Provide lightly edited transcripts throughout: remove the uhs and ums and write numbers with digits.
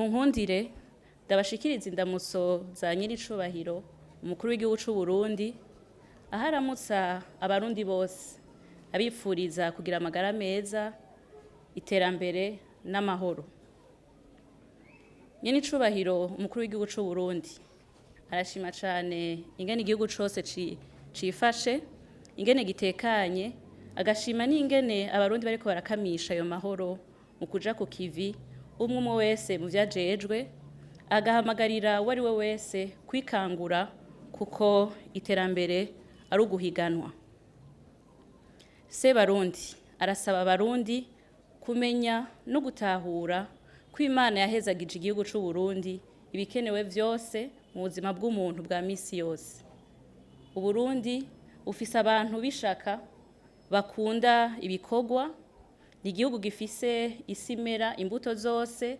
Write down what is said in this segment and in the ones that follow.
Mu nkundire ndabashikiriza indamutso za nyiricubahiro umukuru w'igihugu c'u Burundi, aho aramutsa abarundi bose abipfuriza kugira amagara meza, iterambere n'amahoro. Nyenicubahiro umukuru w'igihugu c'u Burundi arashima cane ingene igihugu cose cifashe, ingene gitekanye, agashima n'ingene abarundi bariko barakamisha ayo mahoro mu kuja ku kivi, umwe umwe wese mu vyajejwe, agahamagarira uwo ari we wese kwikangura kuko iterambere ari uguhiganwa. Sebarundi arasaba abarundi kumenya no gutahura ko Imana yahezagije igihugu c'u Burundi ibikenewe vyose mu buzima bw'umuntu bwa misi yose. Uburundi bufise abantu b'ishaka, bakunda ibikorwa, ni igihugu gifise isi imera imbuto zose,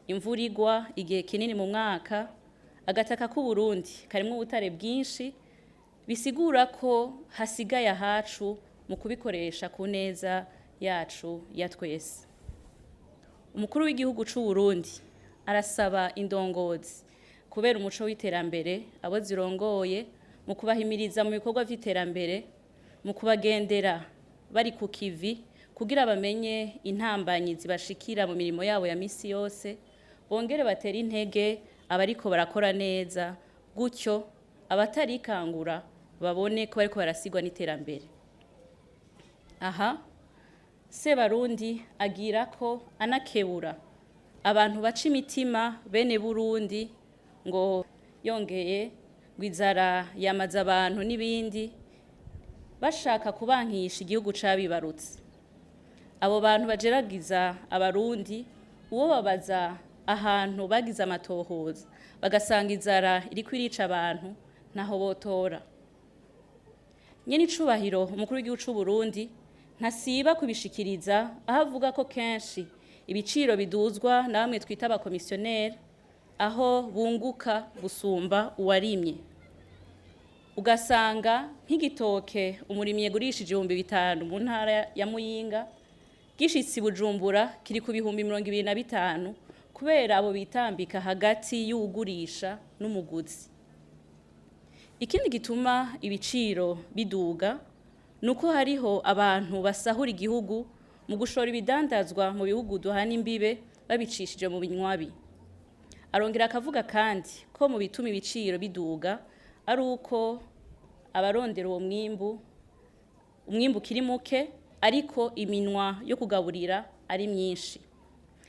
imvura igwa igihe kinini mu mwaka, agataka k'Uburundi karimwo ubutare bwinshi, bisigura ko hasigaye ahacu mu kubikoresha ku neza yacu ya twese. Umukuru w'igihugu c'u Burundi arasaba indongozi kubera umuco w'iterambere abo zirongoye mu kubahimiriza mu bikorwa vy'iterambere, mu kubagendera bari ku kivi kugira bamenye intambanyi zibashikira mu mirimo yabo ya misi yose, bongere batere intege abariko barakora neza, gutyo abatarikangura babone ko bariko barasigwa n'iterambere. Aha Sebarundi agira ko anakebura abantu baca imitima bene Burundi ngo yongeye ngo inzara yamaze abantu n'ibindi, bashaka kubankisha igihugu cabibarutse. Abo bantu bajeragiza abarundi, uwo babaza ahantu bagize amatohoza bagasanga inzara iriko irica abantu, ntaho botora. Nyene icubahiro umukuru w'igihugu c'u Burundi ntasiba kubishikiriza, aho avuga ko kenshi ibiciro biduzwa na bamwe twita abakomisiyoneri, aho bunguka gusumba uwarimye. Ugasanga nk'igitoke umurimyi yagurishije 5000 mu ntara ya Muyinga, gishitse i Bujumbura kiri ku 25,000, kubera abo bitambika hagati y'uwugurisha n'umuguzi. Ikindi gituma ibiciro biduga nuko hariho abantu basahura igihugu mu gushora ibidandazwa mu bihugu duhana imbibe babicishije mu binywabi. Arongera akavuga kandi ko mu bituma ibiciro biduga ari uko abarondera uwo mwimbu, umwimbu ukiri muke ariko iminwa yo kugaburira ari myinshi.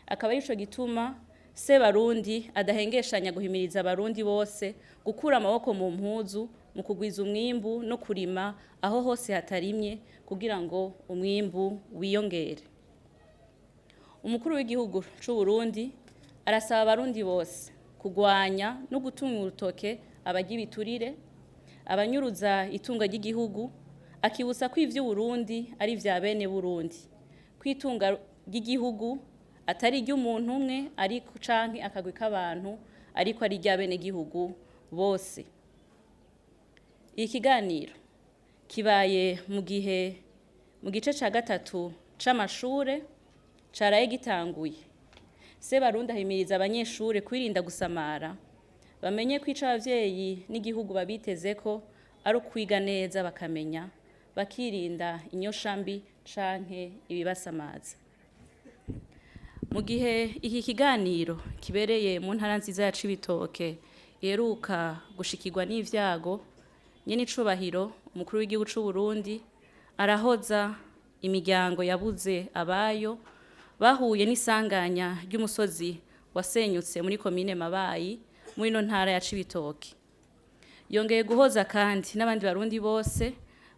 Akaba arico gituma Sebarundi adahengeshanya guhimiriza abarundi bose gukura amaboko mu mpuzu mu kugwiza umwimbu no kurima aho hose hatarimye kugira ngo umwimbu wiyongere. Umukuru w'igihugu c'u Burundi arasaba abarundi bose kugwanya no gutunga urutoke abarya ibiturire, abanyuruza itunga ry'igihugu, akibutsa ko ivy'Uburundi ari ivya bene Burundi, ko itunga ry'igihugu atari iry'umuntu umwe ariko canke akagwi k'abantu, ariko ari irya bene gihugu bose. Iki kiganiro kibaye mu gihe mu gice ca gatatu c'amashure caraye gitanguye. Sebarundi ahimiriza abanyeshure kwirinda gusamara, bamenye ko ico abavyeyi n'igihugu babitezeko ari ukwiga neza bakamenya, bakirinda inyosha mbi canke ibibasamaza. Mu gihe iki kiganiro kibereye mu ntara nziza ya Cibitoke iheruka gushikirwa n'ivyago, nyene icubahiro umukuru w'igihugu c'u Burundi arahoza imiryango yabuze abayo bahuye n'isanganya ry'umusozi wasenyutse muri komine Mabayi muri ino ntara ya Cibitoke. Yongeye guhoza kandi n'abandi barundi bose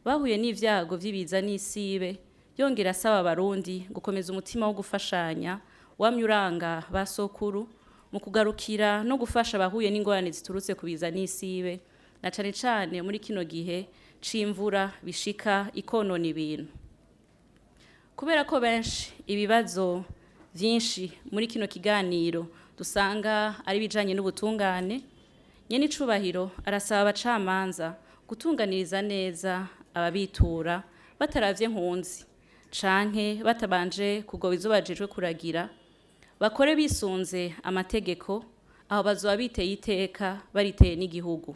bahuye n'ivyago vy'ibiza n'isibe, yongera asaba abarundi gukomeza umutima wo gufashanya wamye uranga ba sokuru mu kugarukira no gufasha abahuye n'ingorane ziturutse ku biza n'isibe, na cane cane muri kino gihe c'imvura bishika ikonona ibintu. Kubera ko benshi ibibazo vyinshi muri kino kiganiro dusanga ari ibijanye n'ubutungane, nyene icubahiro arasaba abacamanza gutunganiriza neza ababitura bataravye nkunzi canke batabanje kugoba izo bajejwe kuragira, Bakore bisunze amategeko, aho bazoba biteye iteka bariteye n'igihugu.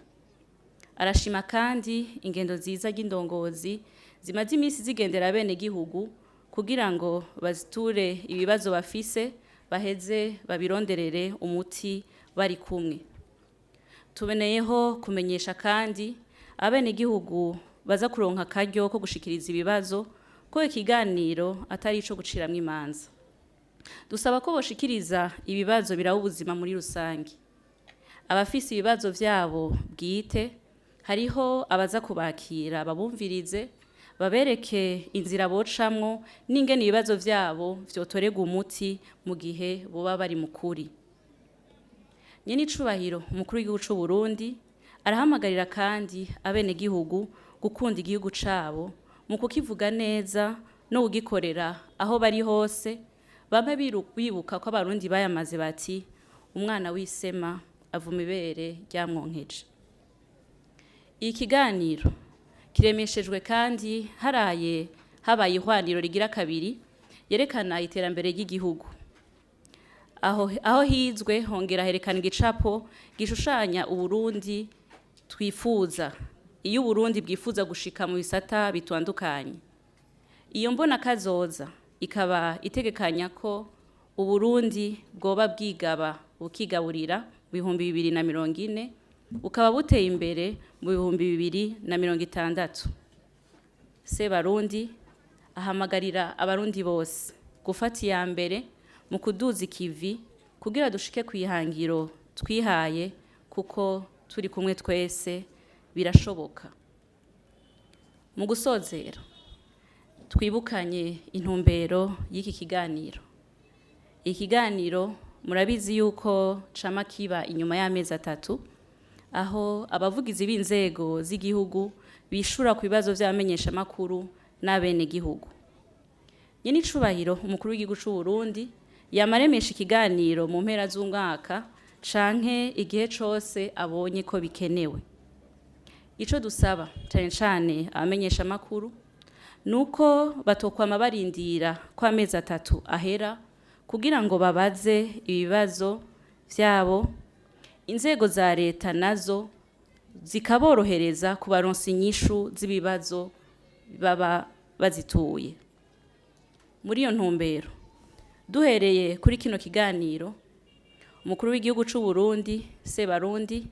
Arashima kandi ingendo nziza ry'indongozi zimaze iminsi zigendera bene gihugu kugira ngo baziture ibibazo bafise, baheze babironderere umuti bari kumwe. Tuboneyeho kumenyesha kandi abenegihugu baza kuronka akaryo ko gushikiriza ibibazo ko ikiganiro atari ico guciramwo imanza. Dusaba ko boshikiriza ibibazo biraba ubuzima muri rusange. Abafise ibibazo vyabo bwite, hariho abaza kubakira babumvirize, babereke inzira bocamwo n'ingene ibibazo vyabo vyotorerwa umuti mu gihe boba bari mu kuri. Nyenicubahiro umukuru w'igihugu c'u Burundi arahamagarira kandi abenegihugu gukunda igihugu cabo mu kukivuga neza no kugikorera aho bari hose, bamwe bibuka ko abarundi bayamaze bati umwana w'isema avuma ibere ryamwonkeje. Ikiganiro kiremeshejwe kandi haraye habaye ihwaniro rigira kabiri yerekana iterambere ry'igihugu. Aho hizwe hongera herekana igicapo gishushanya Uburundi twifuza, iyo Uburundi bwifuza gushika mu bisata bitandukanye. Iyo mbona kazoza ikaba itegekanya ko Uburundi bwoba bwigaba bukigaburira mu 2040, bukaba buteye imbere mu 2060. Sebarundi ahamagarira abarundi bose gufata iya mbere mu kuduza ikivi kugira dushike kw'ihangiro twihaye, kuko turi kumwe twese birashoboka. Mu gusozera, twibukanye intumbero y'iki kiganiro. Ikiganiro murabizi yuko cama kiba inyuma y'amezi 3, aho abavugizi b'inzego z'igihugu bishura ku bibazo vy'abamenyeshamakuru n'abenegihugu. Nyenicubahiro umukuru w'igihugu c'u Burundi yamaremesha ikiganiro mu mpera z'umwaka canke igihe cose abonye ko bikenewe. Ico dusaba cane cane abamenyeshamakuru nuko batokwama barindira ko amezi 3 ahera kugira ngo babaze ibibazo vyabo, inzego za leta nazo zikaborohereza kubaronsa inyishu z'ibibazo baba bazituye. Muri iyo ntumbero, duhereye kuri kino kiganiro, umukuru w'igihugu c'u Burundi Sebarundi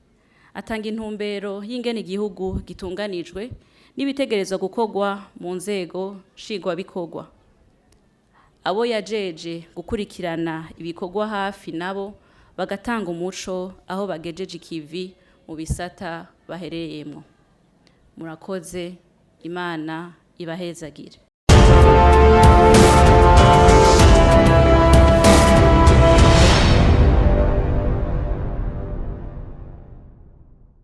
atanga intumbero y'ingene igihugu gitunganijwe n'ibitegerezwa gukorwa mu nzego nshingwabikorwa. Abo yajeje gukurikirana ibikorwa hafi nabo bagatanga umuco aho bagejeje ikivi mu bisata bahereyemwo. Murakoze, Imana ibahezagire.